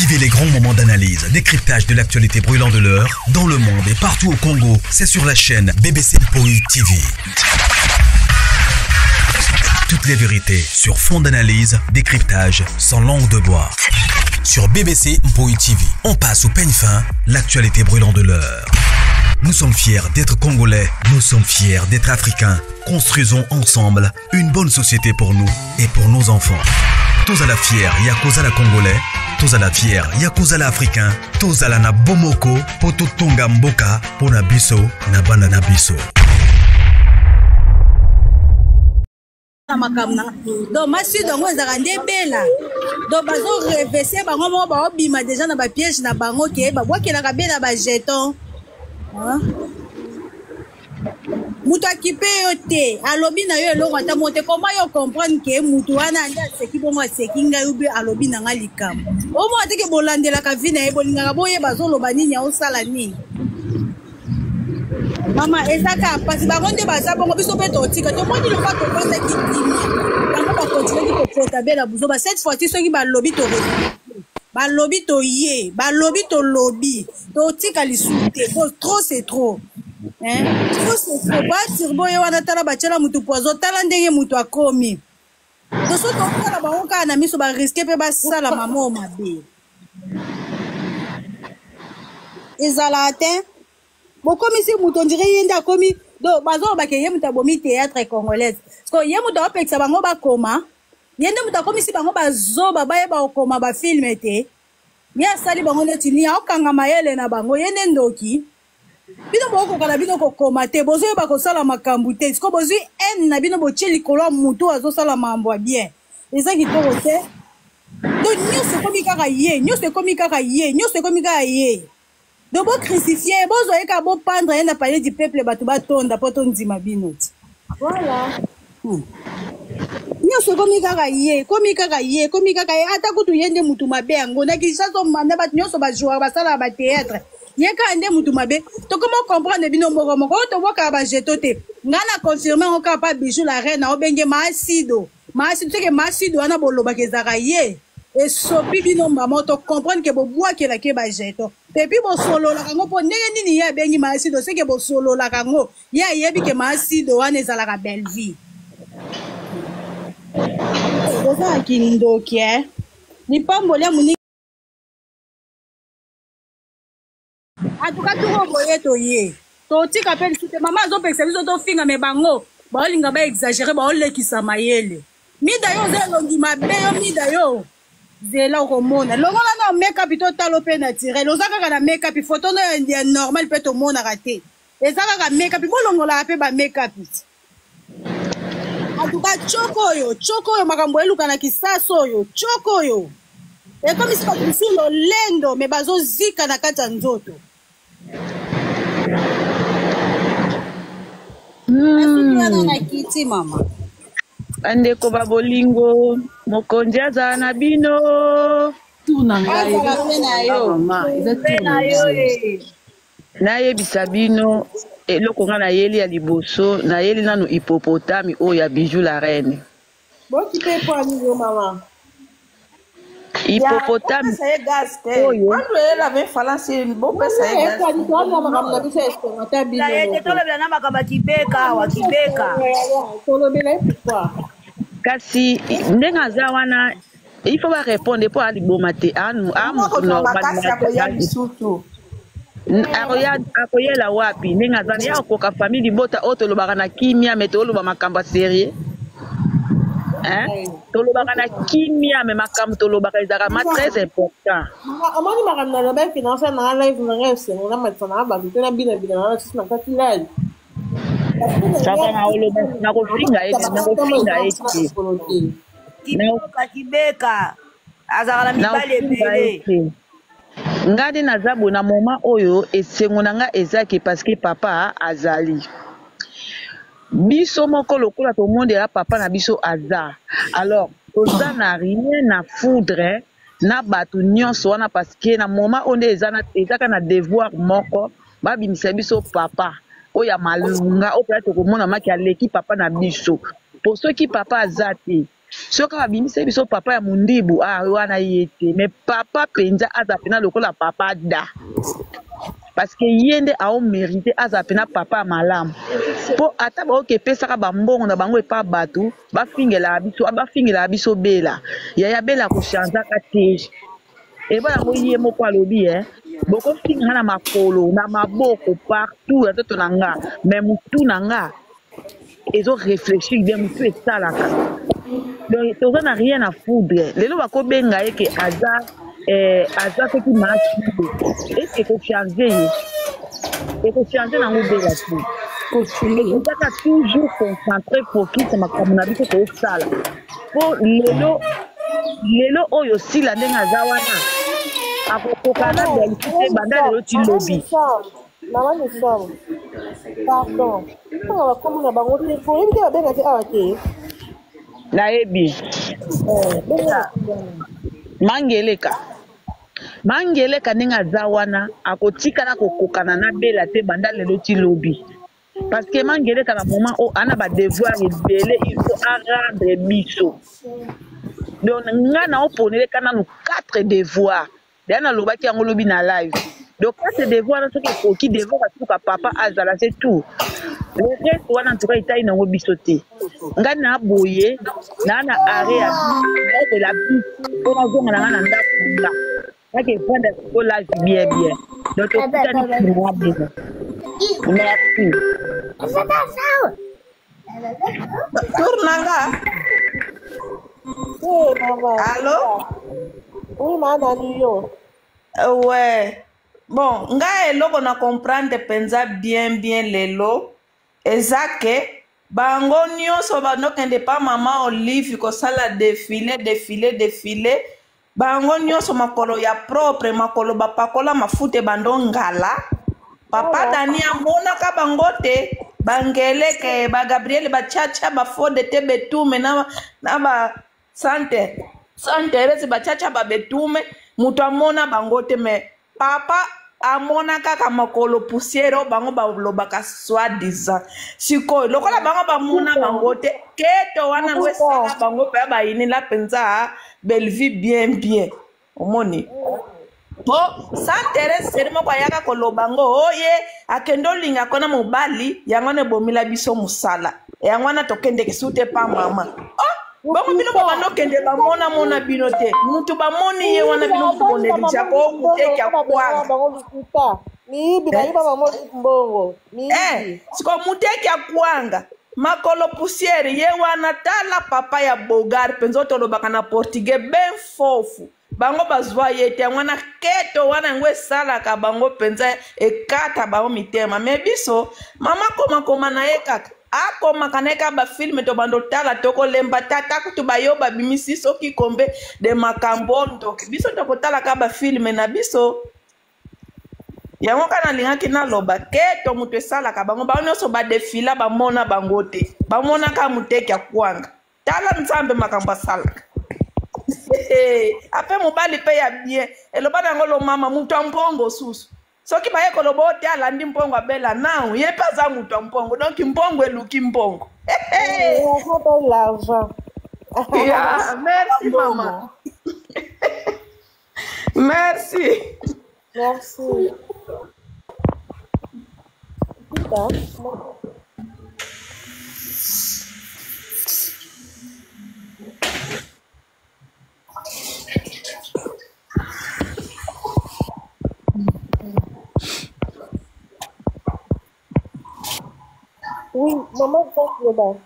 Vivez les grands moments d'analyse, décryptage de l'actualité brûlante de l'heure, dans le monde et partout au Congo. C'est sur la chaîne BBC Mpoi TV. Toutes les vérités sur fond d'analyse, décryptage, sans langue de bois. Sur BBC Mpoi TV, on passe au peigne fin l'actualité brûlante de l'heure. Nous sommes fiers d'être Congolais, nous sommes fiers d'être Africains. Construisons ensemble une bonne société pour nous et pour nos enfants. Tous à la fière, Yakoza la Congolais, tous à la fière, Yakoza la Africain, tous à la na Bomoko, Poto Tonga Mboka, Pona Biso, na Bana na Biso. Na makambo na donc masude yango ezalaka nde bela donc bazo revese bango moko baobima deja na bapiège na bango ke babwakelaka bela bajeton moto akipe yo te alobi na yo eloko ata moko te koma yo comprendre ke moto wana nde aseki bongo aseki ngai ube alobi na ngai likambo omona te ke bolandelaka vi na ye bolingaka boyeba azoloba nini aosala nini mama eza kaka mpasi bango nde baza bongo biso mpe totika tomoni lokola tofandaki kimia bango bakontinaki kokota bela buzoba cette fois ci soki balobi to balobi toye balobi tolobi totika lisusu te po trop c'est trop hein? trop c'est trop batirbo ye wana tala batiela motu poison tala ndenge motu akomi toso totala bango kaka na miso bariske mpe basala mama oyo mabe ezalaka te bokomisi moto ondire ye nde akomi do bazolobake ye moto abomi théâtre congolaise parceke ye moto aopekisa bango bakoma ye nde moto akomisi bango bazoba bayeba kokoma bafilme te ye asali bango neti nini aokanga mayele na bango ye nde ndoki bino bokokoka na bino kokoma te bozoyeba kosala makambo te siko bozwi haine na bino botie likolo ya motu azosala mambo ya bien eza kitoko te donc nyonso ekomi kaka ye nyonso ekomi kaka ye nyonso ekomi kaka ye donc bocrucifie ye bozwa ye kaka bopandre ye na palais du peuple bato batonda mpo tondima bino ti voilà hmm. nyonso ekomi kaka ye ekomi kaka ye ekomi kaka ye ata kutu ye nde mutu mabe yango na kinshasa na bato nyonso bajouaka basalaka batheatre ye kaka nde mutu mabe tokoma comprendre bino moko moko oyo tobwakaka bajeto te ngai na confirme yango kaka pa bijou la reine aobenge maasido maasido seke maasido wana bolobaka ezalaka ye esopi bino mbama to comprendre ke bobwakelaki ye bajeto epuis bosololaka yango mpo ndenge nini ye abengi maasido seke bosololaka yango ye ayebi ke maasido wana ezalaka bellevie oza na kindoki e lipamboli ya moninga atuka tuko boye toye totika mpe lisusu te mama azopekisa biso tofinga me bango baolinga baexagere baolekisa mayele mida yo oza elongi mabe yo mida yo zela okomona longola na makeup totalo mpe naturel oza kaka na makeup foto no ya normal mpe tomonaka te eza kaka makeup bolongolaka mpe ba makeup antuka coko oyo coko oyo makambo eluka na kisasa oyo coko oyo ekomisi bato mosusu lolendo me bazozika na kati ya nzoto nasuki wana na kiti mama Bandeko ba bolingo, mokonzi azala na bino. Tour na ngai azala mpe na yo mama eza Mpe tour na na yo ngai e. Nayebisa bino eloko nga nayeli ya liboso, nayeli nanu hippopotame oyo ya Bijou la reine. Bokipe mpo anini yo mama. Ya, Hippopotame bopesa ye gaz te. oyo Kwandu eyela ve falansi bopesa ye gaz. Makambo na biso ya esengo ata bino Na ye te moko. tolobela na makambo ya kibeka awa kibeka. Tolobela ye pourquoi? kasi ndenge aza wana il faut ba répondre po aliboma te a a Moko mutu kozwa normal makasi mais akoya lisusu. akoya akoyela wapi ndenge aza ya akoka famille libota oyo tolobaka na kimia me toloba makambo ya serieux hein tolobaka na kimia me makambo tolobaka ezalaka ma très important Mama, omoni makambo nalobaki na osala nanga live na ngai esengo na matisa nanga bato te na bina bina nanga susu na kati live. ça va naoloba nakofinga ye nakofinga ye te Kibeka kibeka azalaka na mibali nakofinga ye ebele. te nga nde naza boye na moment oyo esengo na nga eza ke parce que papa azali biso moko lokola tomondela papa na biso aza alors toza na rien na foudre na bato nyonso wana parce que na moment oyo nde eza na- eza kaka na devoir moko babimisa biso papa oyo ya malunga oyo mpenza tokomona maki aleki papa na biso po soki papa aza te Soki abimiseli biso papa ya mundibu, ah wana ye te. Mais papa penza aza pena lokola papa da. Parce que ye nde ao merite aza pena papa ya malamu. Po ata baoke epesaka ba mbongo na bango epa batu, bafingelaka biso, bafingelaka biso Bella. Yaya Bella ako changeaka te. Eba yango ye moko alobi eh, bokofinga nga na makolo, na maboko, partout ya nzoto na nga, mais mutu na nga ezo réfléchir bien, mutu esalaka. Donc toza na rien à foudre. Lelo bakobenga ye ke aza eh, aza soki maasibe, est-ce que ekocharge ye? Ekocharge nango Bella te. Ezaka toujours concentré focus na makambo na biso tosala. Po lelo lelo oyo Sila ndenge aza wana akokoka na Belgique te banda lelo ti lobi. Mama Michel, pardon. Ntango bakomi na bango te, oyebi te babenga te awa te. Nayebi. Mangeleka. Mangeleka ndenge aza wana akotikala kokokana na Bella te banda lelo ti lobi. Parce que Mangeleka na moment oyo ana ba devoir ebele il faut a rendre biso. Donc nga na oponele ka nanu 4 devoirs. Deja nalobaki yango lobi na live. Donc 4 devoirs wana soki ekoki devoir asuka papa azala c'est tout. Le reste wana en tout cas etali nango biso te. Nga na boye na na arrêt ya la bus mpo nazonga na nga na ndako na nga. Nake vanda sikoyo live bien bien. Donc tokutani nsima bino. Merci. Tour na nga. Oui, maman. Allô? Oui, maman, nani yo. Ouais. Bon, nga eloko na comprendre penza bien bien lelo eza ke bango nyonso bandokende pa mama Olive kosala defile defile defile bango nyonso makolo ya propre makolo bapakola mafuta ebando ngala papa Dani amonaka bango te bangeleke ba Gabriel bachacha bafode te betume na, na ba sante santerese bachacha babetume moto amona bango te me papa amona kaka makolo poussière oyo bango balobaka soi disant sikoyo lokola bango bamona bango te keto wana yango esala bango mpe bayinela mpenza Bellevue bien bien omoni po sans Therese seri moko ayaka koloba ngo oye akende olinga kona mobali yango wana ebomela biso mosala yango wana tokendeke su te pa mama oh bongo bino bobanda okende bamona mona bino te mutu bamoni ye wana bino mutu bonegligea ko muteki akwanga miyibi bayiba bango mbongo eh siko muteki akwanga makolo poussière ye wana tala papa ya bogar mpenza oyo tolobaka na portugais ben fofu bango bazwa ye te yango wana keto wana yango esalaka bango mpenza ekata bango mitema me biso mama komakoma na ye kaka akomaka na ye kaka bafilme tobanda otala tokolemba tata kutu bayo babimisi soki kombe de makambo ndoki biso tokotala kaka bafilme na biso yango kaka nalingaki naloba keto moto esalaka bango bango nyonso badefila bamona bango te bamonaka moteki ya kwanga tala nzambe makambo asalaka ape mobali mpe ya bien eloba na yango lomama moto ya mbongo susu soki baye koloba oyo te alandi mbongo abela nau ye mpe aza moto ya mbongo donk mbongo eluki mbongo l'argent. Yeah, merci mama. Merci. Merci. Oui, maman, loba.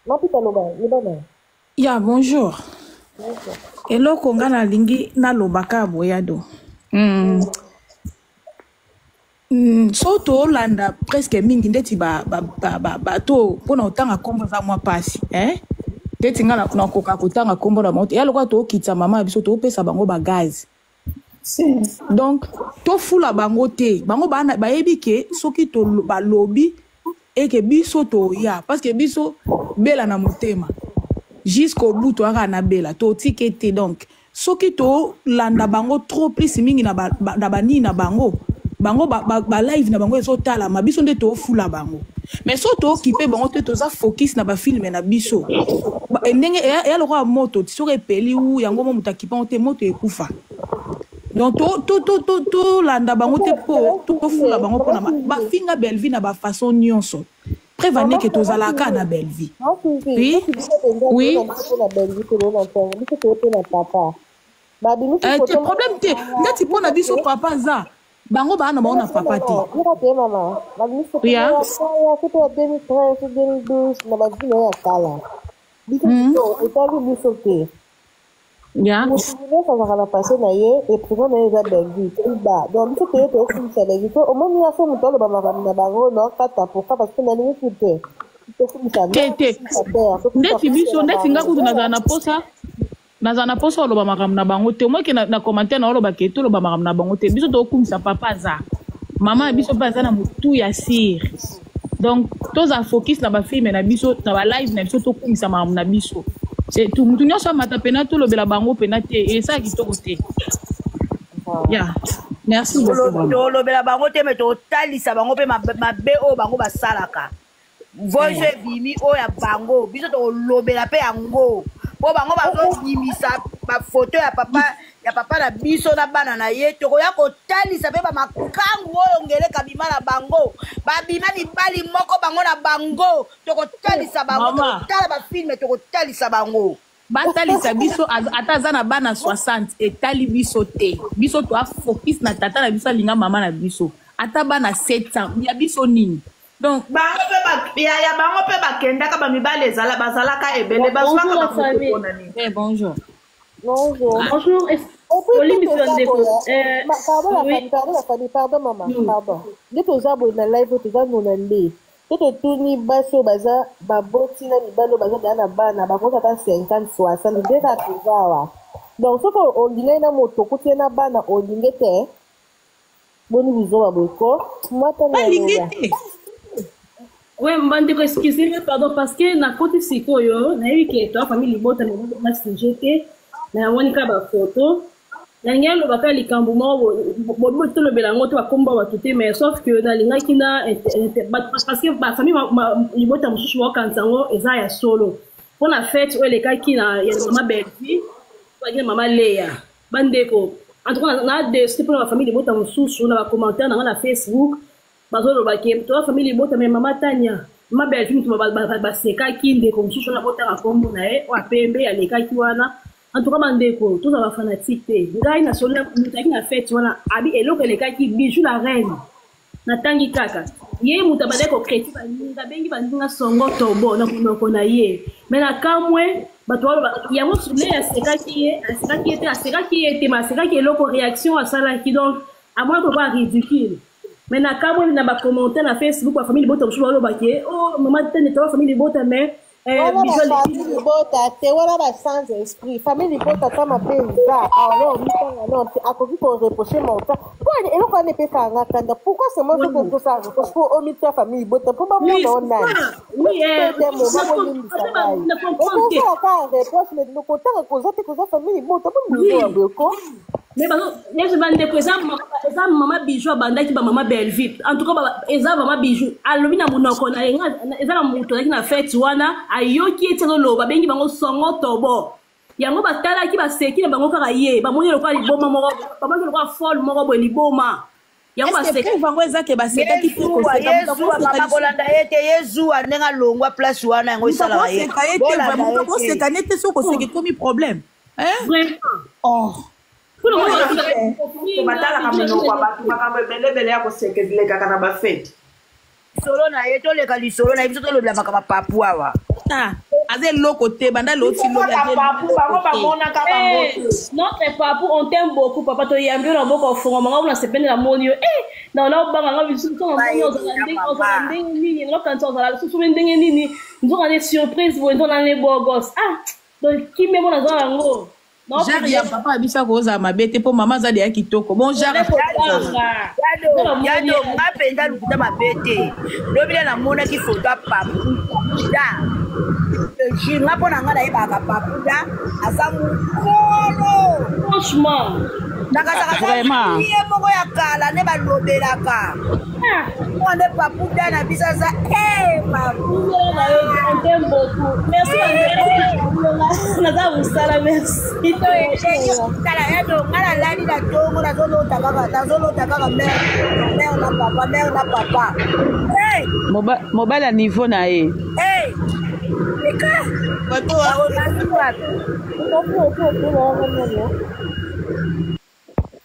Mapita loba, loba na. Ya bonjour. Eloko nga nalingi naloba kaka boyado. So tolanda presque mingi ndeti bato ba, ba, ba, bato mpona kotanga nkombo eza mwa mpasi eh? Ndeti nga nakoka kotanga nkombo na bango te ya lokola tookitisa mama na biso toopesa bango bagaz donc tofula bango te bango bayebi ke soki balobi eke biso toya parce que biso bela na motema jusqu'au bout toyaka na bela totike te donc soki tolanda bango trop plus mingi na banini na bango Bango ba, ba, ba live na bango ezotalama, biso nde tofula bango. Mais so tookipe bango te, toza focus na bafilme na biso. Ba, eh, ndenge eya eya lokola moto, ti soki epeli u yango mo moto akipa yango te, moto ekufa. Donc tolanda bango te mpo tofula bango mpona bafinga Bellevue na bafaçon nyonso. Preuve en est que tozalaka na Bellevue. Oui, oui. Eh, te problème te ndeti mpo na biso papa aza bango baa na bango na papa te. Ya. Ya. Moto nyonso azalaka na passé na ye et présent na ye eza Bellevue ba donc biso toye toyokumisa Bellevue po omoni nga so moto aloba makambo na bango naokata pourquoi parce que nalingi ku te tokumisa te te ndeti biso ndeti nga kutu nazala na posa nazala na posa oloba makambo na bango te omoke na, na commentaire na oloba ke toloba makambo na bango te biso tokumisa papa aza mama na biso mpe aza na motu ya sire donc toza focus na bafilme na biso na balive na biso tokumisa makambo na biso c'est tout motu nyonso amata mpena tolobela bango mpena te esala kitoko te ya merci beaucoup tolobela bango te me totalisa bango mpe mabe oyo bango basalaka voice oyo ebimi oyo ya bango biso tokolobela mpe yango mpo bango bazobimisa bafoto ya papa ya papa na biso na bana na ye tokoya kotalisa mpe bamakangu oyo ngeleka bima na bango babima mibali moko bango na bango tokotalisa bango tokotala bafilme tokotalisa bango batalisa biso ata aza na bana 60 etali biso te biso toa focus na tata na biso alinga mama na biso ata bana 700 ya biso nini donc bango pe ba ya, ya bango pe bakendaka ba mibali ezala bazalaka ebele bazwaka Bonjour la bango famille. pona nini eh, bonjour Bonjour. Bonjour. Et puis, Olimbisi toza bandeko. boye, Euh, pardon la oui. famille, pardon la famille, pardon maman, pardon. Nde toza boye na live oyo toza nona nde. To totuni basi oyo baza baboti na mibali oyo baza deja na bana bakoki ata 50 60 nde kaka toza awa. Donc soki olingaki na moto okuti ye na bana olingi te boni buzoba boye ko mwata na balingi loba. te Ouais, bandeko, excusez-moi, pardon, parce que na koti sikoyo, nayebi ke toa famille libota na na sujet te, na wani ka ba photo. Nalingi naloba kaka likambo moko boye tolobela yango te bakomba bato te mais sauf que nalingaki na parce que bafamille libota mosusu baokanisa yango eza ya solo mpo na fete oyo elekaki na ya mama Bellevue na mama Lea bandeko en tout cas na déçu mpona bafamille libota mosusu na bacommentaire na nga na Facebook bazoloba ke toza famille libota mais mama Tania mama Bellevue moto basekaki ndeko mosusu wana botanga nkombo na ye oyo apembe alekaki wana en tout cas bandeko toza bafanatique te ngai nasoli moto ayaki na fete wana abi eloko elekaki bijou la reine natangi kaka ye moto abandaki kokreti baninga abengi baninga songo tobo na monoko na ye me na kamwe bato baloba yango le asekaki ye asekaki ye te asekaki ye te ma asekaki eloko réaction asalaki donc amonaki lokola ridicule mais na kamwe na bacommentaire na Facebook bafamille libota mosusu balobaki ye oh mama tene toba famille libota mais eh, wana bijou bafamille libota te wana ba sans esprit famille libota ata mabe eza alors mitanga non te akoki koreproche mota mpo eloko wana epesaka nga kanda pourquoi seulement soki okosala reproche mpo omitia famille libota mpo Oui, bamona o c'est nani ça. Oui, eh, te moma bolimbisa ngai okosala kaka reproche mais kotanga koza te koza famille libota mpo Oui. bozowa boye ko Mais yesu bandeko eza eza mama bijou abandaki bamama Bellevue en tout cas eza mama bijou alobi na monoko na ye eza na moto azalaki na fete wana ayoki eti azoloba abengi bango songo tobo yango batalaki baseki na bango kaka ye bamoni lokola liboma moko bamoni lokola folle moko boye liboma yango est-ce que baseki preuve yango eza ke basekaki te yezuwa koseka moto yezuwa akoseka mama lisusu kolanda ye te yezuwa ndenge alongwa place wana yango moto esalaka ye akoseka ye te bolanda moto ye te akoseka ne te soki koseka ekomi problème hein? vraiment oh mpona batalaka minoko ya bato makambo ebelebele ya koseka elekaka na bafete lisolo na ye toleka lisolo na ye biso tolobela makambo ya papu awa Ah, aza eloko te banda loti lobi kaka aza papu bango eloko te bamonaka bango Eh, te notre papu on t'aime beaucoup papa toyambi yo na mboka ofongama nga kuna sepende na moni yo eh na na obanga nga lisusu ntongo namoni ozala bayebela ndenge ozala mama ndenge nini nakanisa ozala lisusu me ndenge nini nzoka nde surprise boye nzoka nde bogos ah donc kimia mo naza yango genre ya papa abisa kozala mabe te mpo mama aza deya kitoko bon genre naope kotanga yado nde namoni yado nga mpenza lokuta mabe te lobi nde namonaki foto ya papu da jure nga mpo na nga nayebaka papu da aza mokolo franchement. Nakasaka Vraiment. ye moko ya kala nde balobelaka. Mwa nde papuda na biso aza eh papu. On t'aime beaucoup. Merci, bandeko. Naza mosala, merci. Tala yado nga nalali na tongo nazolota kaka nazolota kaka mare mare na papa mare na papa. Hey! Mobali ya niveau na ye. Hey! Mika! Bakomasi wapi?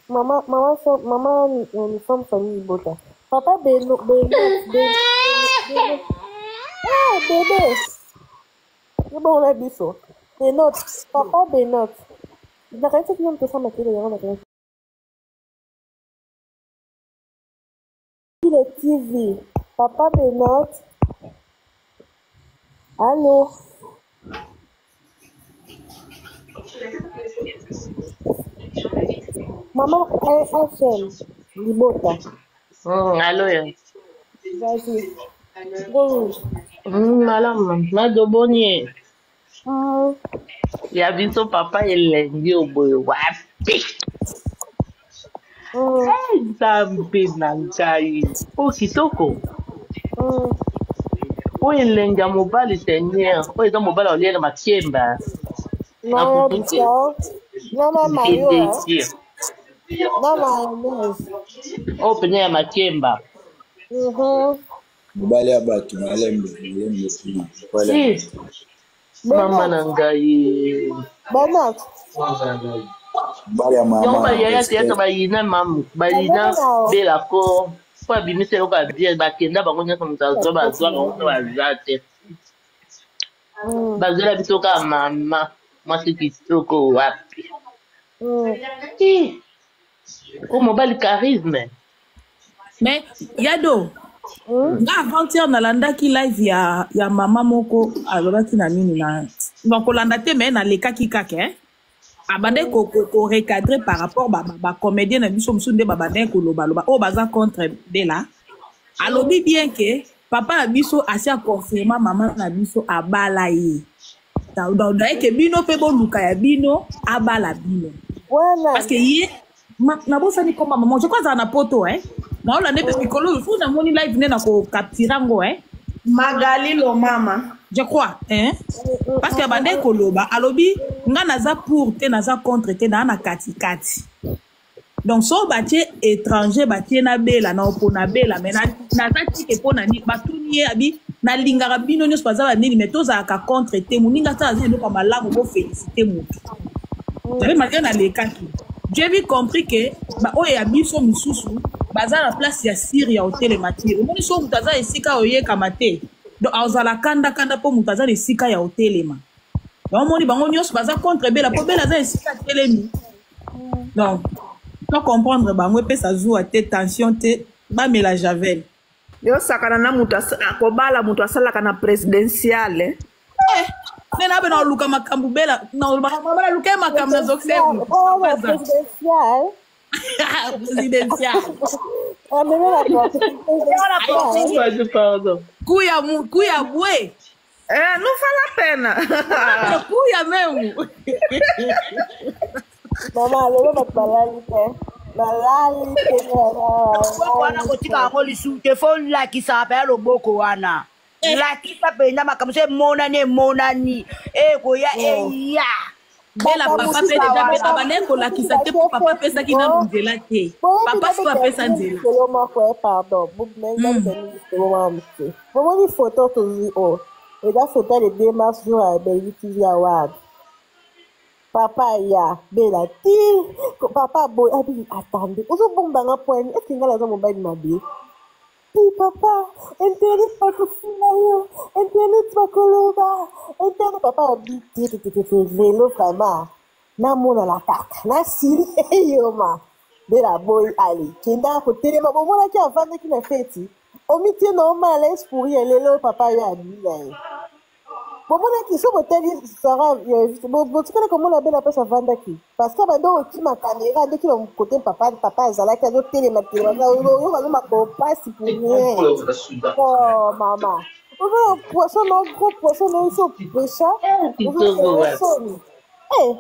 Mama, mama, mama, nous sommes famille Bota. Papa Beno, Beno, Beno, Beno. Eh, bébé. C'est bon, la biso. Benot, papa Benot. Nakanisi kino moto osala makele yango nakanisi. Le TV. Papa Benot. Allô? Maman FM. Libota. Alo ya. Vas-y. Bonjour. Malamu, mado boni ye. Ya biso papa elengi oboye wapi? Eh, Nzambe na ngai. Oyo kitoko. Oyo elengi ya mobali seigneur. Oyo eza mobali aolia na makemba. Na Non, butu te. non. Non, non, Mario. Hein. Désir. Non, mayonnaise. Oyo pene ya makemba. Mobali ya bato malembe malembe kuna mobali ya Si. Mama na ngai. Benot. mobali ya Yango mama bayaya respect teyaka bayina mamu bayina belako mpo abimisa eloko ya bien bakenda bango nyonso moto azwa bazwa bango mpe baza te bazwela biso kaka mama mwasi kitoko wapi. Ih, oyo mobali charisme. Mais Yado, nga avant-hier nalandaki live ya mama moko alobaki na nini na donc kolanda te mais nalekaki kaka eh? Abandaki korecadre par rapport bacomédien na biso mosusu nde babandaki kolobaloba oyo baza contre Bela. Alobi bien ke papa na biso asi aconfirma mama na biso abala ye. Donc ke bino mpe boluka ya bino abala bino. Voilà. Parce que ye nabosani komba mama, je crois azala na poto eh? Naolanda mpe mikolo fu namoni live nde na kokaptire yango eh? Magali Lomama. Je crois hein? Parce que abandaki koloba alobi nga naza pour te naza contre te naa na katikati. Donc so batie étranger batie na Bela na opona Bela mais naza tike mpo na nini batuni ye abi nalingaka bino nyonso baza banini mais tozalaka contre te moninga ata aza eloko ya malamu bofélicité motu. J'avais malgré nalekaki j'ai vu compris que baoyo ya biso mosusu baza na place ya sire ya otelema te. Omoni so moto aza esika oyekama te donc azala kanda-kanda mpo moto aza na esika ya otelema. Donc omoni bango nyonso baza contre Bela mpo Bela aza esika atelemi. Donc to comprendre bango epesa zuwa te tension te bamela javel. Yo sakana na moto akobala moto asalaka na présidentiale. Eh, nde nabe na oluka makambo Bela naluka ye makambo nazokisa ye motu. Oh, ouais, présidential. Présidential. Ameme la porte. Pardon. Kuya kuya bwe. Eh, não vale a pena. Kuya memu. Mama, lelo bato balali te. Balali te. Loboko wana kotika yango lisusu te fo olakisaka mpenza loboko wana lakisa mpenza makambo so emonani emonani ekoya eya. Bela papa mpe deja mpe abandaki kolakisa te mpo papa apesaki nanu nzela te. Papa siko apesa nzela. Lisolo moko pardon lisolo moko moke. Bomoni photo tozwi oyo eza photo ya le 2 mars jour ya Belgi TV Award. Papa ya Bela ti papa boye abi attende ozobombanga poani eske ngai naza mobali mabe ti papa internet bakofula yo internet bakoloba internet papa abi te te te te te lelo vraiment namonana kaka nasili eyoma Bela boyi ale kendaka kotelema bomonaki avandaki na feti omitie na omala laisse pour rien lelo papa yo abi na ye bomonaki so botali Sara botikali komona Bela mpasi avandaki parce que bando okima caméra andeki na kote papa papa azalaki azotelema telema oyo bazomaka opasi pour rien. Oh mama ozo poisson na gros poisson na biso opesha Kitoko wapi. ozosoni. Eh,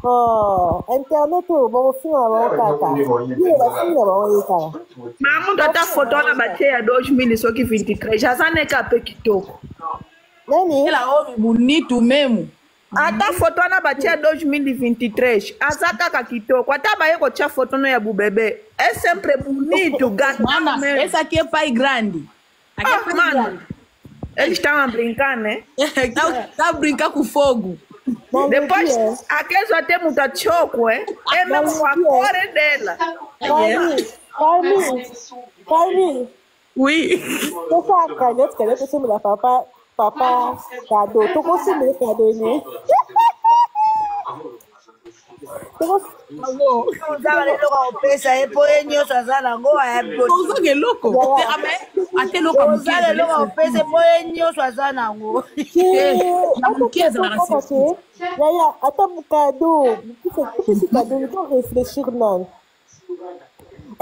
Oh, internet oyo bakofinga na bango kaka bino bafinga bango ye kaka Mamutu ata foto wana batie ya 2000 soki 23 aza neka mpe kitoko. Nani? Ela oyo munitu memu. Ata foto wana batie ya 2023 aza kaka kitoko, ata baye kotia foto no ya bubebe e sempre bonito gata. Mana, essa aqui é pai grande. Aqui é Ah, pai mano, grande. eles estão a brincar, né? Tá a brincar com fogo. Depois, aqueles até muita choco, é? É mesmo a cor é dela. Carmi, Carmi, Carmi. Oui. Tosala cagnotte, cagnotte tosombela papa, papa cadeau. Tokosombela cadeau ni. Oza na eloko akopesa ye mpo ye nyonso aza nango. Ozanga eloko te, ame ate eloko ya moke. Oza na eloko akopesa ye mpo ye nyonso aza nango. Ya moke ezalaka surprise. Yaya, ata cadeau, topesi cadeau, to réfléchir nanu.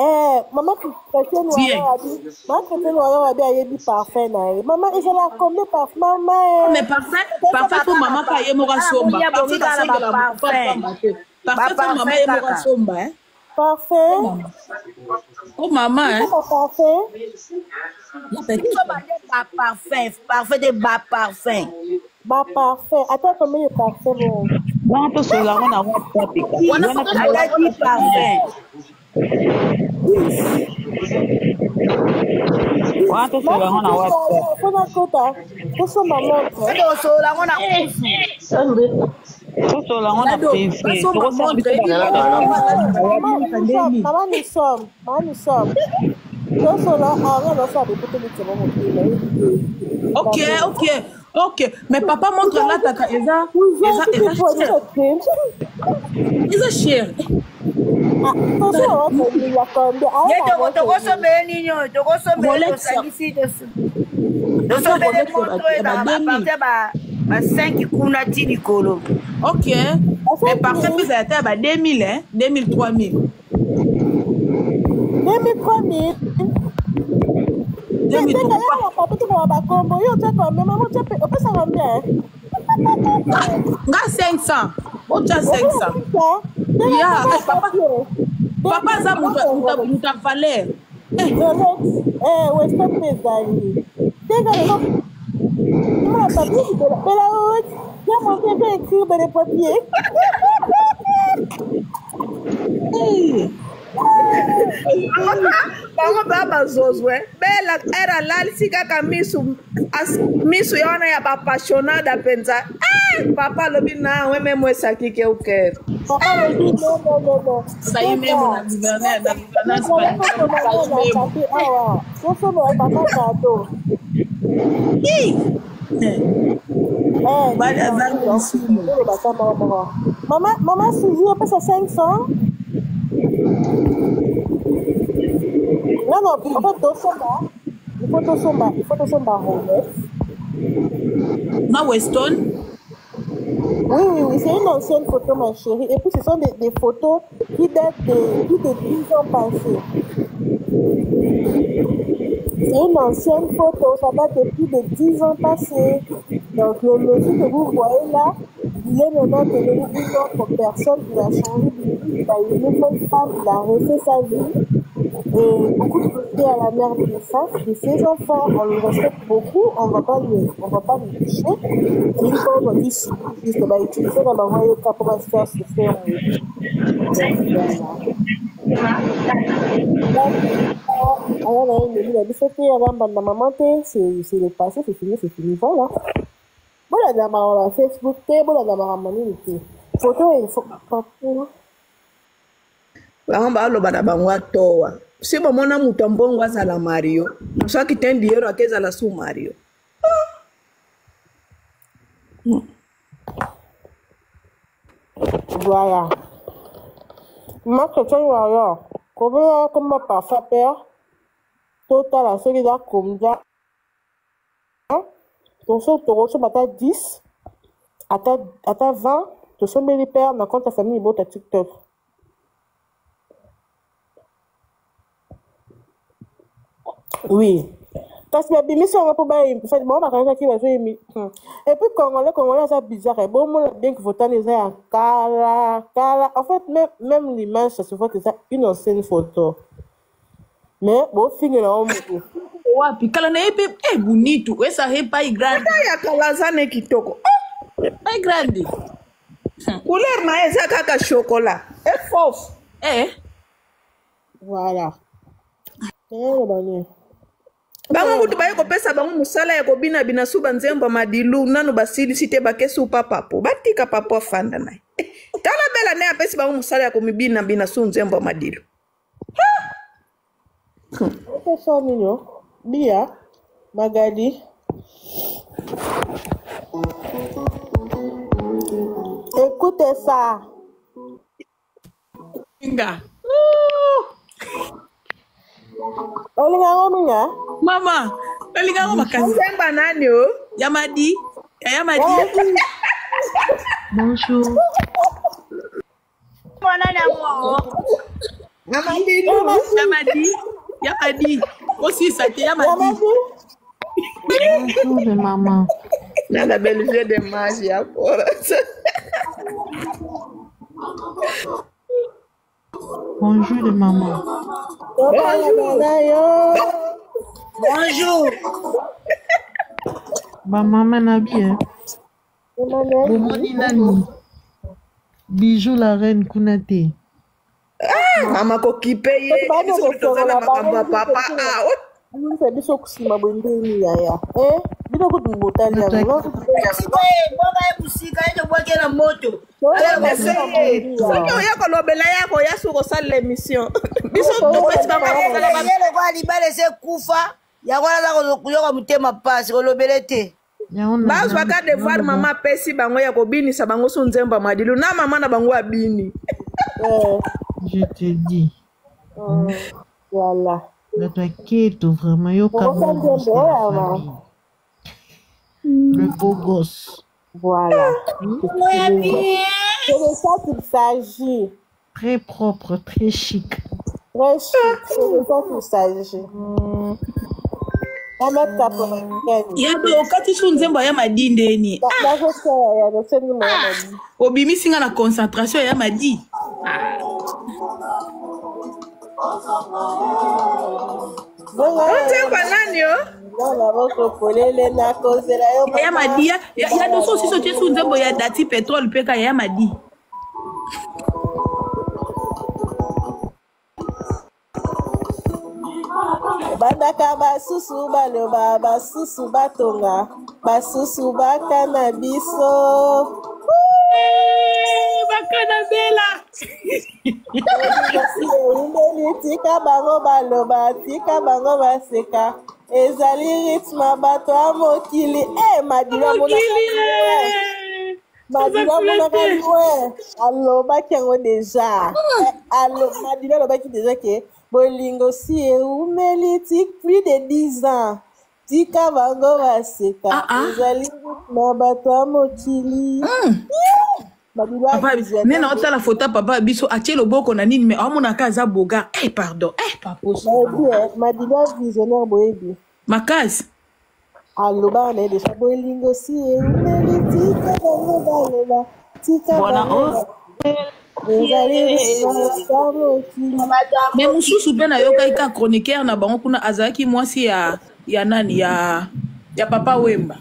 Eh, mama Chrétienne Bien. wana wabi, mama Chrétienne wana wabi ayebi parfum na ye. Mama ezala combien parfum mama? Eh? Mais parfum, parfum fo mama ka ye moko asomba. Parfum basengela moto pamba te. Parfum fo mama ye moko asomba, eh. Parfum. Oh mama, hein. Parfum. Biso bande baparfum, parfum de baparfum. Ba parfum. Ata combien de parfum bon? Wana tosolola yango na WhatsApp kasi. Wana Wana fo tosolola Ata di parfum. Wana tosolola yango na WhatsApp. Fona kota, tosomba montre. Tosolola yango na kusu. Tosolola yango na Dado, privé. basomba Tokosala montre. biso Maman, nous sommes, maman, nous sommes, maman, nous sommes. Tosola, ah, non, ça, mais peut-être que c'est Ok. Mais papa montre lataka eza eza eza cher. Eza cher. Ye tokosombele nini oyo tokosombele? Rolex. Tosangisi, tosombele Rolex moto ya ba ezalaka 2000. bapartir ba 5 kuna ti likolo. Ok. Mais parfum mpe ezala te ya ba 2000, hein? 2000, 3000. 2000, 3000. 2000. Papa, tokoma bakombo. Yo otya combien? Mama, otya pe opesa combien? Nga 500. Otya 500. Ya, eh, papa. Papa aza moto ya valeur. Rolex, eh, Western mpe ezali. Teka lelo mona papier bela haute. Ya mon bébé écrire dans les papiers. Eh. Bango ba bazozwe bela era alalisi kaka misu misu ya wana ya bapassionada mpenza. Ah, papa alobi nawe memo esakike ukere. Papa alobi non, non, non, non. Sayi memo na gouverneur, na gouvernance Sayi memo. Awa tosomela papa cadeau. Ih! Mobali aza lisumu. Olobaka moko moko. Mama, mama Suzy opesa 500. Non, non, en fait tosomba, il faut tosomba, il faut tosomba Rolex. Na Weston. Oui, c'est une ancienne photo, ma chérie. Et puis, ce sont des photos qui datent de plus de 10 ans passés. C'est une ancienne photo, ça date de plus de 10 ans passés. Donc, le monsieur que vous voyez là, il est maintenant devenu une autre personne, il a changé de vie, il a une nouvelle femme, il a refait sa vie. Et beaucoup de respect à la mère de naissance, de ses enfants, on le respecte beaucoup, on va pas lui toucher. C'est une pauvre qui juste va utiliser dans l'envoyer pour se faire souffrir. Donc, voilà. Alors, là, il biso te abambanda mama te, c'est le passé, c'est fini, c'est fini, voilà. Bolanda makambo ya Facebook te, bolanda makambo nini te, photo papa. Bango baloba na bango atowa si bomona moto ya mbongo azala mario soki te ndiero ake ezala su mario. Voilà. Ma chrétienne warrior, koboya komba parfait père, totala soki eza combien. Toso tokosomba ata 10, ata 20, tosombeli père na compte ya famille libota TikTok. Oui. Kasi babimisi yango mpo ba bango bakanisaki bazoyemi. Et puis congolais, congolais aza bizarre. Bomona bien que photo wana eza ya kala kala. En fait, même, même l'image, ça se voit que eza une ancienne photo. Mais bofingela yango moto. Wapi kala na ye mpe e bunitu esa epai grande. Ata ya kala aza ne kitoko. Oh! Epai grande. Couleur na ye eza kaka chocolat. Efof. Eh. Voilà. Nayoloba nini? Bango kutu baye kopesa bango mosala ya kobinabina su banzembo ya madilu nanu basilisi te bakesi upa papo batika papo afanda na ye. Tala bela nde apesi bango mosala ya komibinabina su nzembo ya madilu. Opesa nini o? Bia, Magali. Écoutez ça. Nga. Olinga yango mingi hein? Mama, nalinga yango makasi. Nzemba nani o? Ya Madi. Ya ya Madi. Bonjour. Mwana nango. Ya Madilu. Ya Madi. Ya Madi. Osisa te ya Madi. Bonjour les mamans. Nada belle vie de magie ya pora. Bonjour les mamans. Bonjour. Bonjour. Ba maman na bien. Bomoni nani? Bijou la reine kuna te. Ah, mama kokipe ye biso kutu toza na makambo ya papa ah, oh. Alingisa biso nsima boye ndeni yaya eh bino kutu botali yango bwaka ye mosika ye tobwaki ye na moto soki oya kolobela ye akoya soki kosalela émission biso topesi bango ye lokola libala esi ekufa yango wana aza koyoka motema mpasi kolobele te. Bazwaka devoir mama apesi bango ya kobinisa bango su nzembo ya madilu na mama na bango abini. Je te dis. Voilà. Bato ya keto vraiment yoka beau gosse de la famille. Le beau gosse. Voilà. C'est de ça qu'il s'agit. Très propre, très chic. Très chic, c'est de ça qu'il s'agit. Yado okati su nzembo ya madi ndeni. Obimisi nga na concentration ya madi. Nzembo nani yo? Ya madi ya ya doso siso tie su nzembo ya dati petrole mpe ka ya madi. Bandaka basusu baloba basusu batonga basusu bakana biso. Bakana bela. Eyindeli tika bango baloba tika bango baseka ezali rythme bato ya mokili e madilu Madilu amonaka loin alobaki yango deja Madilu alobaki deja ke bolingo si eumeli ti plus de 10 ans tika bango baseka ezali na bato ya mokili. Papa nde na otala foto ya papa biso atie loboko na nini me aomonaka aza bogar eh pardon eh papa Madilu visionnaire boyebi makasi alobaka na ye deja bolingo si eumeli tika bango baloba tika bango ezali mokili. Me mosusu mpe nayokaki ka chroniqueur na bango kuna azalaki mwasi ya ya nani ya ya papa Wemba.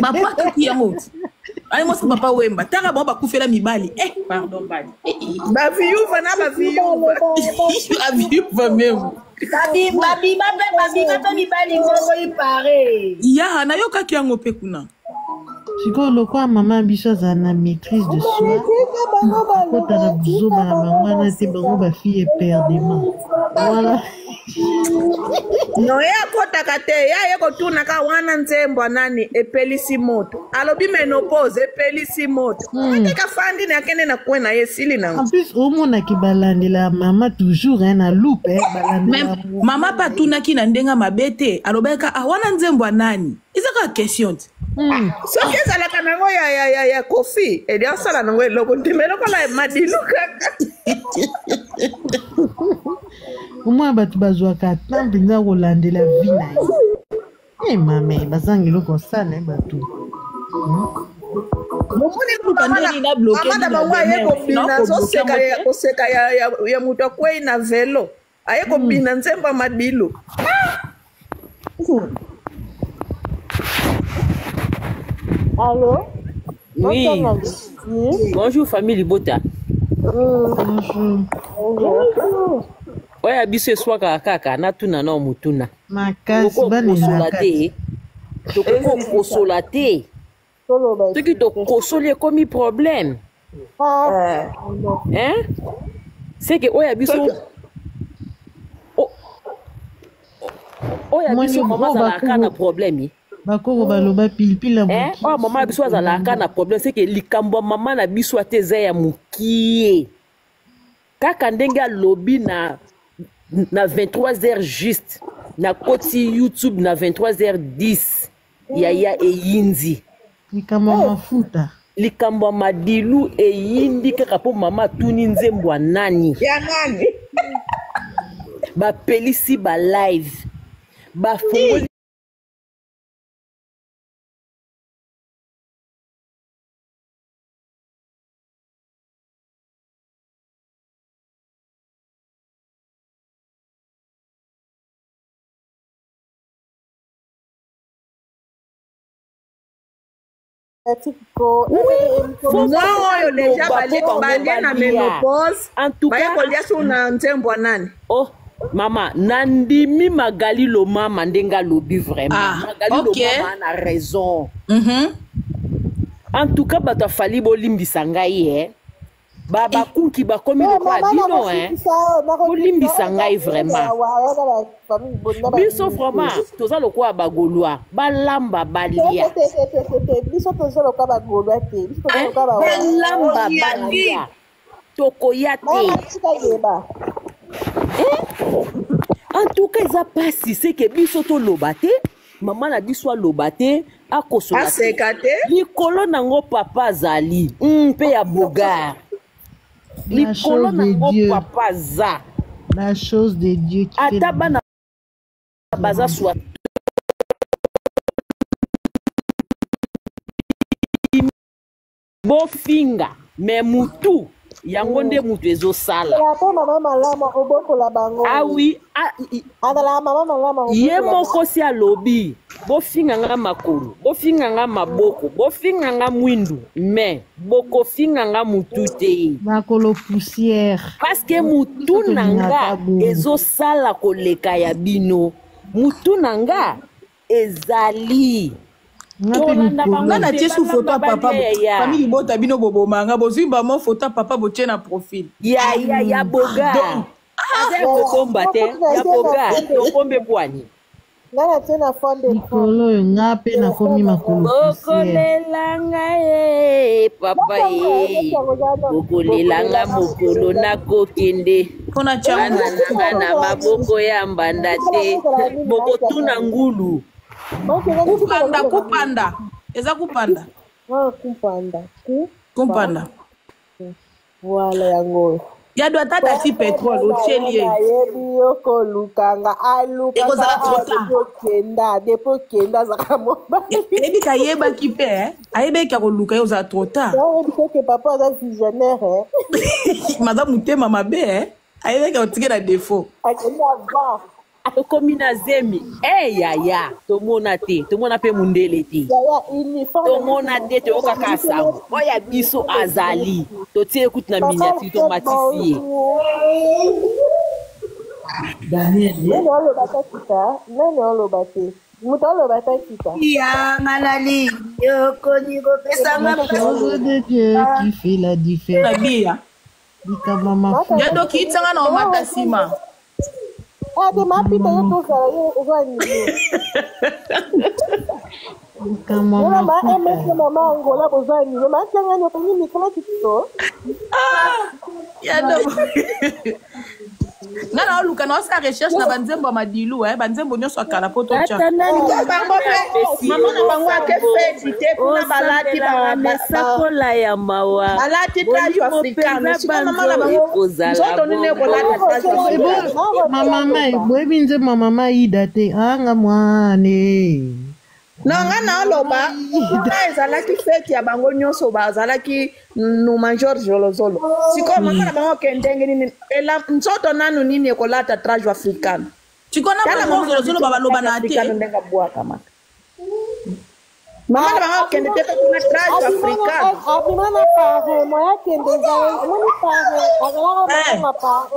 Bapakaki yango aye mwasi papa Wemba tanga bango bakufela mibali eh pardon mbali baviyuva na baviyuva baviyuva meme Babima mpe babima mpe mibali moko ipare. Ya nayokaki yango mpe kuna. Sikoyo lokola mama biso azala na maîtrise de soi, akota na buzoba na bango wana te, bango bafille eperdement voilà. No ye akotaka te, ye aye kotunaka wana nzembo ya nani epelisi moto, alobi menopause epelisi moto. Ateka fandi na akende na coin na ye esili nango. En plus omonaki balandela mama toujours hein, na loupe hein, balandela mama mpe atunaki na ndenge mabe te, alobaki ka ah, wana nzembo ya nani, eza kaka question te. Soki ezalaka nango ya, ya, ya, ya Kofi edi asala nango eloko te, me lokola madilu kaka. Omona bato bazwaka temps mpenza kolandela vie na ye. Eh mame, bazanga eloko osala eh, bato. Bomoni luka Mama nde na nini na bloke mama na bino bango aye demeure kobina nakobloke azoseka yango ya te. koseka ya moto akwei na velo aye kobina nzembo ya madilu. Allô? Oui. Bonjour famille Libota. Bonjour. Bonjour. Oyo ya biso eswakaka kaka natuna nao motuna. Makasi Tokoki bana kokosola elaka te. Tokoki kokosola te. Toloba Soki tokosoli ekomi problème. Ah, Hein? C'est que oyo ya biso oyo ya Omoni biso mama oyo azalaka na bakoko problème. bakoko baloba pilipili ya Hein? moke Oyo mama na biso azalaka na problème, c'est que likambo ya mama na biso ate eza ya mokie. Kaka ndenge alobi na 23h juste, nakoti YouTube na 23h10, yaya eyindi. Likambo ya mafuta. Likambo ya madilu eyindi kaka mpo mama atuni nzembo ya nani. Ya nani? Bapelisi ba live, bafungoli Mwa oyo deja Loba balie po bango balie na balia. ménopause En tout baye cas, kolia su na nzembo ya nani. Oh, mama, nandimi Magali Lomama ndenge alobi vraiment. Ah, Magali ok. Lomama a na raison. En tout cas, bato afali bolimbisa ngai eh. Ba bakunki bakomi Eh, lokola mama bino eh. nakosukisa oyo, nakosukisa Bolimbisa oyo, ngai vraiment. awa, awa, na famille boni, na Biso banini te. vraiment toza lokola bagaulois, balamba Te, balia. te, te, te, te, te, biso toza lokola bagaulois te, biso toza Hein? lokola ba- Balamba balia. Tokoya te. Mama, tika yeba. En tout cas, eza pasi c'est que biso toloba te, mama na biso aloba te, akosola te. Aseka te. Likolo nango papa azali, mpe ya bogar. La Likolo chose de nango Dieu. papa aza. La chose de Dieu qui fait Ata la bana baza swa bofinga me mutu yango nde mutu ezosala. Azalaka mpe mama malamu akobokola bango. Ah oui, ah, Azalaka mama malamu ye akobokola moko si alobi bofinga nga makolo, bofinga nga maboko, bofinga nga mwindu, me bokofinga nga mutu te. Makolo poussière. Parce que mutu na nga ezosala koleka ya bino. Mutu na nga ezali. Nga mpe Tolanda mikolo. bango Nga te, natie su foto balamba ya papa balia ya. famille libota bino bobomanga bozwi bamo foto ya papa botie na profil. Ya ya ya boga. Donc, Aza ya kokomba te, ya boga, tokombe bwani. Nga natie na fond d'écran. Mikolo oyo nga mpe nakomi makolo poussière. Bokolela nga ye papa ye, bokolela nga mokolo nakokende. mpona tia Bana na nga na maboko ya mbanda te, bokotuna ngulu. Kupanda kupanda eza kupanda. Ah, kumpanda. Ku Kumpanda. Voilà yango oyo. Ya do ata dati pétrole otieli ye. Nayebi yo kolukanga alukaka Ekozala trop tard. depuis okenda depuis okenda azalaka mobali. Eyebika ayebaki mpe eh? Ayebaki ya koluka ye ozala trop tard. Nayebi te ke papa aza visionnaire eh. Maza motema mabe eh? Ayebaki otike na défaut. Akende avant. Tokomi na zemi e yaya, tomona te, tomona mpe mundele te, Yaya uniforme. tomona te, toyokaka sango oyo ya biso azali, totie ye kutu na miniature, tomatisi ye. Nani oloba ta kita? Nani oloba te? Moto oloba ta kita. Yanga nalingi okoni kopesanga La chose de Dieu qui fait la différence. Nabia. Likambo ya mafuta. Ya do kiitanga na omata nsima. Ah, te mapita yo tozala yo oza nini? Likambo ya Yo na ma mafuta. MS na mama Angola boza nini? Matianga ni okangi mikolo kitito. Ya do. Nga na oluka naoluka naosala recherche na banzembo ya madilu eh, banzembo nyonso ya kala po totya Tata nani bango mpe mama na bango ake feti te kuna balati ba- ba- ba- osakola ya mawa balati trajo Molimo africano mpenza sika mama na banzo bango ekozala nzoto nini ekolata trajo africano mamama boyebi nzembo ya mama ida te anga mwane na nga naoloba kuna ezalaki feti ya bango nyonso bazalaki numa george zolozolo sikoyo mama na bango ke ndenge nini nzoto nanu nini ekolata trajo africano sikoyo na Tala bango mama na zolozolo biso babaloba na te africano ndenge abwakamaka mama na bango akende te mpe kuna trajo africano abima na pare moya akende ezala omoni pare azalaka mama pare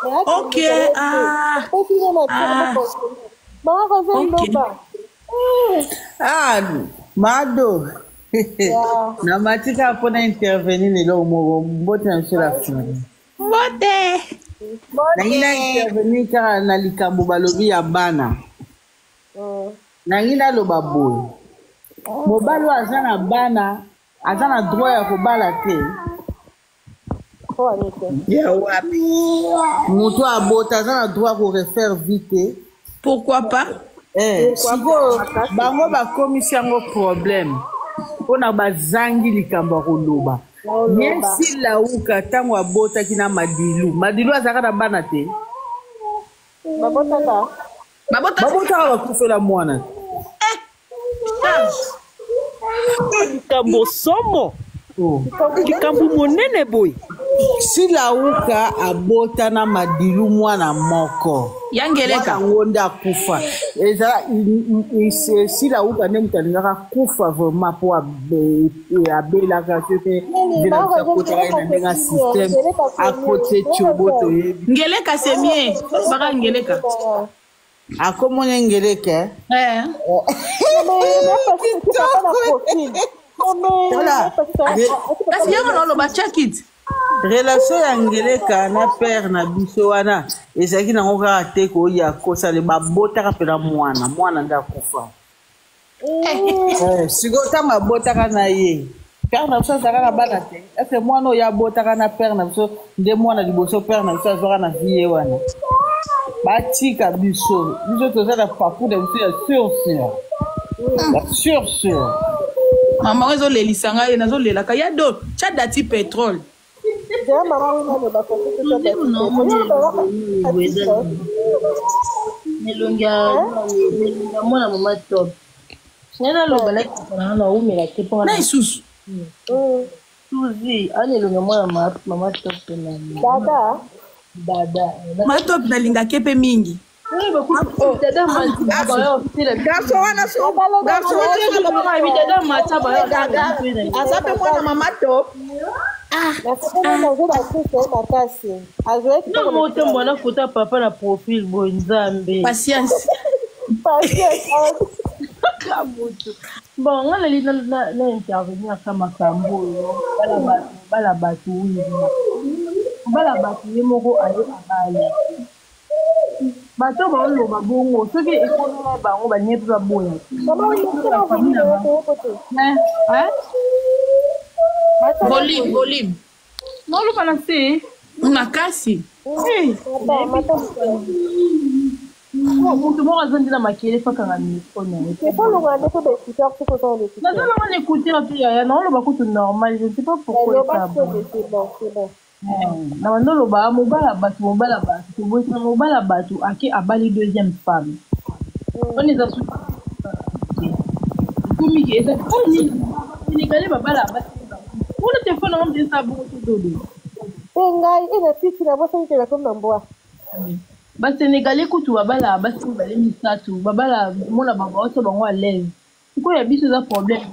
moya Ok, ah. Ah. mama rose loba Ah, Mado. Yeah. na matika mpona intervenir lelo moko mbote na biso la famille. Mbote. Nangi na intervenir kaka na likambo balobi ya bana. Nangi naloba boye. Mobali oyo aza na bana, aza na droit ya kobala te. Ya wapi? Moto abota aza na droit ya korefaire vie te. Pourquoi pas? Eh, Pourquoi sikoyo pas? bango bakomisi yango problème mpona bazangi likambo ya koloba ye silauka ntango abotaki na madilu madilu azalaka na bana te babotaka babotaka bakufela mwana likambo somo Oh. likambo monene boye silauka abota na madilu mwana moko Ya Ngeleka. Mwana yango nde akufa ezala silauka nde moto alingaka kufa vraiment mpo abelaka soki nde na biso akotaka ye na ndenge ya systeme akoti etiobo toyebi Ngeleka c'est mieux. Baka Ngeleka. akomoni ngeleka Eh. Tala, Kasi yango naoloba chakit. relation ya ngeleka na père na biso wana ezalaki nango kaka te koya kosale babotaka mpena mwana mwana nde akufa Eh, sikoyo ntango abotaka na ye père na biso azalaka na bana te ese mwana oyo abotaka na père na biso nde mwana liboso père na biso azwaka na vie ye wana batika biso biso toza na papu na biso ya sur sur ya sur sur Mama oyo ezolelisa ngai nazolelaka ya do tya dati pétrole. Elongi ya elongi ya mwana mama top ngai naloba nakitana nga naumela te mpo Na lisusu. Suzi ana elongi ya mwana mama top mpe na dada dada Mama top nalingaki ye mpe mingi. Garçon wana so garçon wana so aloba gaga aza mpe mwana mama top makasi azwaki No motombo na foto ya papa na profil boye nzambe Patience. Kaka moto bon nga nali na intervenir ka makambo oyo bala bato bala bato wingi bala bato ye moko aye abali bato baoloba bongo soki ekomela bango balingi mpe baboya famille na bango Eh, eh? Volume, volume. naoloba na se Makasi. moto moko aza nde na makele fakanga micro na ye naza nango na écouteur te yaya naoloba kutu normal je ne sais pas pourquoi esa bon na bando oloba mobala bato mobala bato tobosana mobala bato ake abali deuxième femme wana eza suki ekomiki eza nini sénégalais babala basi wana telefone nango mpe esa bongo te dodo mpe ngai ena titi nabosani telefone na mbwa basénégalais kutu babala basi mibale misato babala mona bango baotia bango à l'aise sikoyo ya biso eza problème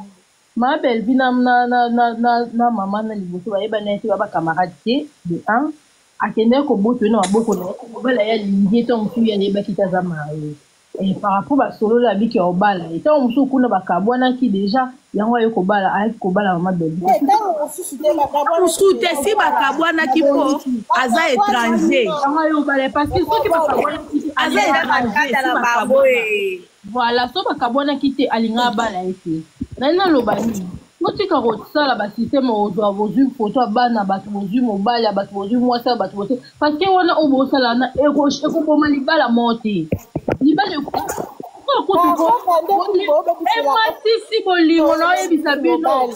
maa belvi na, na, na, na, na, na mama na liboso bayebani ye te ba bacamarade te de un akendaki koboto ye na maboko na ye kobala ye alingi ye ntango mosusu ye ayebaki te aza marie Eh, par rapport basolola abiki ya kobala ye ntango mosusu kuna bakabwanaki déjà yango aye kobala ayaki kobala mama belvi ntango mosusu te Mosusu te si bakabwanaki mpo aza étranger. yango aye kobala ye parce que soki bakabwanaki te Aza étranger si na bango bakabwana. voilà so bakabwanaki te alinga abala ye te nani naloba nini Botika kosala basysteme, ozwa bozwi foto ya bana bato, bozwi mobali ya bato, bozwi mwasi ya bato, bozwi, parce que wana oyo bosala wana ekoboma libala moko te. Libala ematisi bolingo na oyebisa bino,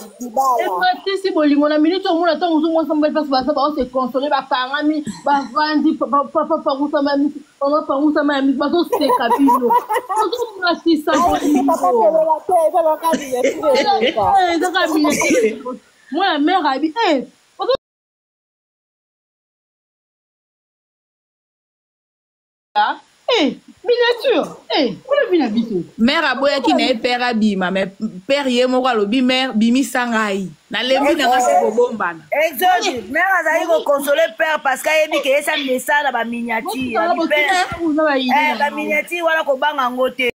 ematisi bolingo na minute omona ntango mosusu mwasi mobali mpasi baza baose console, bakangami, bavandi, papa pangusama misu, mama pangusama ya misu, bazoseka bino, bazomatisa bolingo. Ezaka miniature, mwana mare abi miniature, kuna bina biso. Mare aboyaki na ye père abima, mais père ye moko alobi: "Mare, bimisa ngai, nalembi na nga se kobombana." Exode, mare azali koconsoler père parce que ayebi ke esa mesala baminiature, baminiature wana kobanga yango te.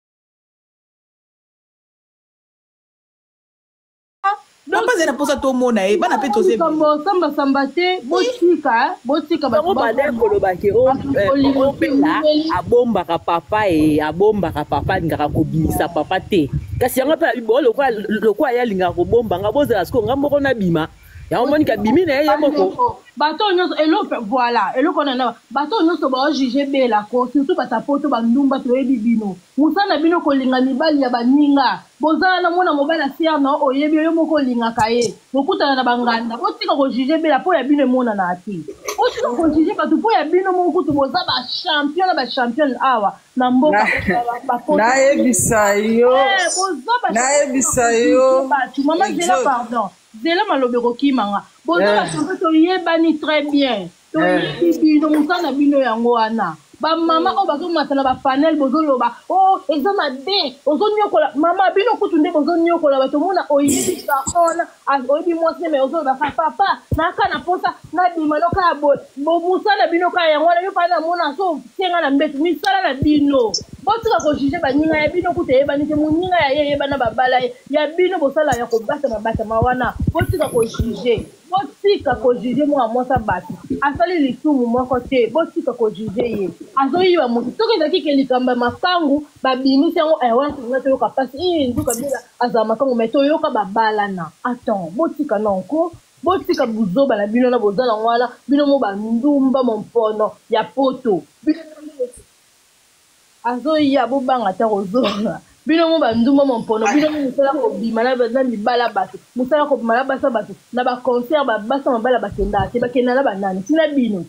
Papa azali na mposa tomona ye, bana mpe toza ebele. Likambo sambasamba te, botika, botika. Bango bande koloba ke obela abombaka papa, e abombaka papa, alingaka kobimisa papa te. Kasi yango mpe bo lokola ye alingaka kobomba nga, bozala sikoyo nga moko nabima yango, monika bimi na ye ye moko. Bato oyo nyonso eloko, voilà, eloko wana na bato oyo nyonso baojuge belako, surtout bato ya poto, bandumba, toyebi bino, mosala na bino kolinga mibali ya baninga. Bozala na mwana mobali asiere na oyebi yo moko olingaka ye, bokutana na banganda. Botika kojuge bela mpo ya bino emonana te. Botika kojuge bato mpo ya bino moko kutu boza bachampion na bachampion awa na mboka. Nayebisa yo. Boza Nayebisa yo. bato. Mama zela, pardon, zela, maloba ekokimanga. Boza bachampion, toyebani très bien, toyebi bino, mosala na bino yango wana. Bamama oyo bazomata na bapanel, bozoloba o eza mabe, ozoniokola mama bino kutu nde bozoniokola bato. Omona oyebi garçon wana, oyebi mwasi nde, me ozoloba ka papa naka na posa nabima noka ya boye. Mosala na bino kaka yango wana. Yo fana namona so senga na mbeto, misala na bino. Botika kojuge baninga ya bino kutu eyebani te, moninga ya ye eyebana, babala ye. Ya bino bosala ya kobatama batama wana. Botika kojuge, botika kojuge. Mwana mwasi bato asali lisumu moko te, botika kojuge ye. Azoyiba motu, soki ezalaki ke likambo ya makangu babimisi yango, wana tolinga toyoka mpasi. Nzuka bela azala makangu, me toyoka babalana. Attends, botika nanko, botika buzoba na bino na boza nango wana. Bino mo bandumba mompono ya poto azoya, bobanga ta kozonga. Bino mo bandumba mompono, bino mo mosala kobima na mibala bato, mosala kobima na basa bato na baconcert, babasa mabala bakendaka te, bakenda na banani ntina bino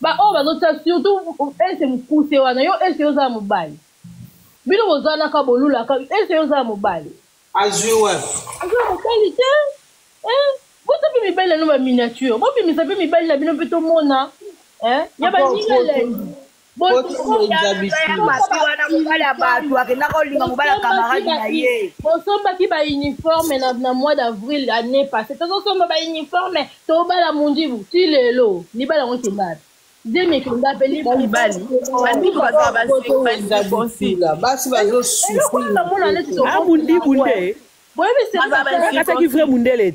baoyo bazotia, surtout ese mokuse wana. Yo ese, yo ozala mobali, bino bozalaka bolulaka ese, yo ozala mobali. Azwi wapi? Azwa mobali te. Bota mpe mibali na bino baminiature, bobimisa mpe mibali na bino mpe tomona ya baninga elengi. Wana mobali ya bato akendaka olinga mobali ya camarade na ye. Bosombaki bauniforme na mois d'avril année passée, tozosomba bauniforme, tobala mundibu ti lelo. Libala yango ekenda zemi, ekenda mpe. Mibali basi. Ah, mundibu nde. Akataki vrai mundele.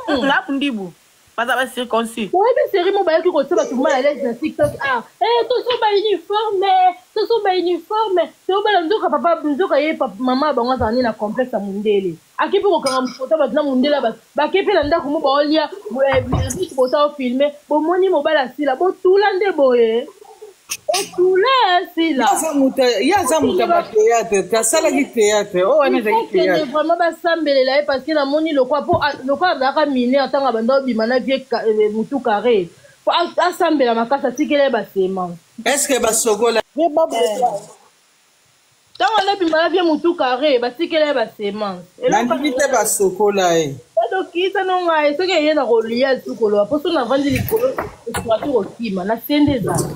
Nga mundibu baza bacirconcis. Oyebi série mo bayaki kotia bato mal à l'aise na TikTok? Ah, tosomba uniforme, tosomba uniforme, tobala. Nzoka papa, nzoka ye mama bango azala nde na complexe ya mundele, aki mpe kokanga foto bato na mundele. Bato bake mpe na ndako mo baolia bota ofilme, bomoni mobali asila, botula nde boye, otula asila. Ye aza moto ya bathéâtre, asalaki théâtre oyo wana ezalaki Okende théâtre. Vraiment basambelela ye parce que namoni lokwa po lokwa azalaka mineur ntango abanda obima na vie mutu carré, po asambela makasi, atikela ye basemence. Est ce que basokola? Ntango alobima na vie mutu carré, batikela ye basemence. Nandimi te basokola ye. Adokisa no ngai soki eye na kolia lisusu koloba, mpo so navandi likolo esuatu kokima na se nde ezala.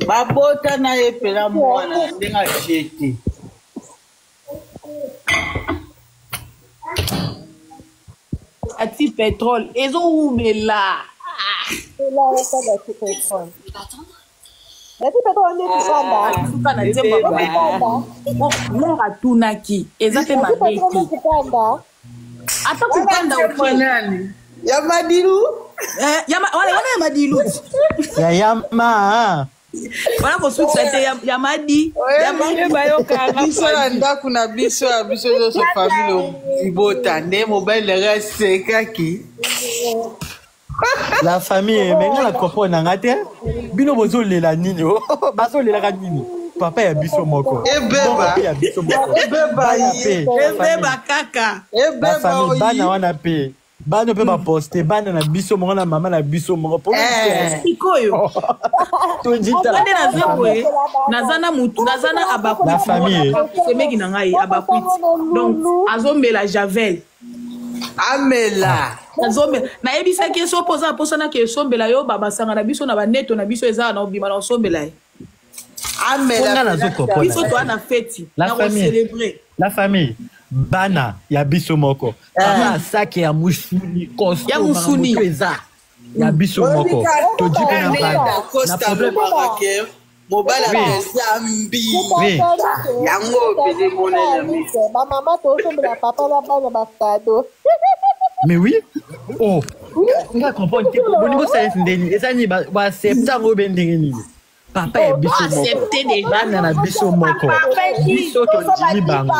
Babota na ye mpela mwana na ndenge aje te. Ati pétrole ezowumela. Ati pétrole nde kipanda. Suka na nzembo. Mare atunaki, eza mpe mabe te. Ata kokanda. Nani ya madilu? Wana ya madilu. Ya yama. Wana kosukisa te ya, ya madi ya Oyebi, biso na ndako na biso ya biso nyonso famille libota nde mobali na ngai asekaki. La famille, me nga na comprendre na nga te. Bino bozolela nini? Oh, bazolelaka nini? Papa ya biso moko. Ebeba. Papa ya biso moko. Ebeba Bana ye. pe, la Ebeba famille. kaka. La Ebeba famille, oyi. bana wana pe. Bana pe baposte, bana na biso moko na mama na biso moko. Po Eh. Sikoyo Tondi nga tala. nde naza boye, naza na mutu, naza na La abakwiti moko famille. semeki na ngai abakwiti, donc azomela javel. Amela. Azomela, nayebisaki ye so mpo oza na mposa nake esombela yo babasanga na biso na baneto na biso eza na obima na osombela ye. Amela. Nga nazo comprendre. Biso toa na feti La na famille. kocelebre. La famille. Bana ya biso moko. Papa asaki ya musuni, costaud, Ya musuni. makambo eza. Ya biso moko. Toji pe na bana. Na Costa problème. alobaka ke mobali Oui. apesa mbi. Oui. Yango pene monene miso. Bamama tosombela papa na bana bakado. Mais oui. Oh. Nga comprendre te. Bolingo science ndeni. Eza ni ba ba septembre oyo be ndenge nini. Papa ya biso moko. Accepte déjà. Bana na biso moko. Biso tondimi bango.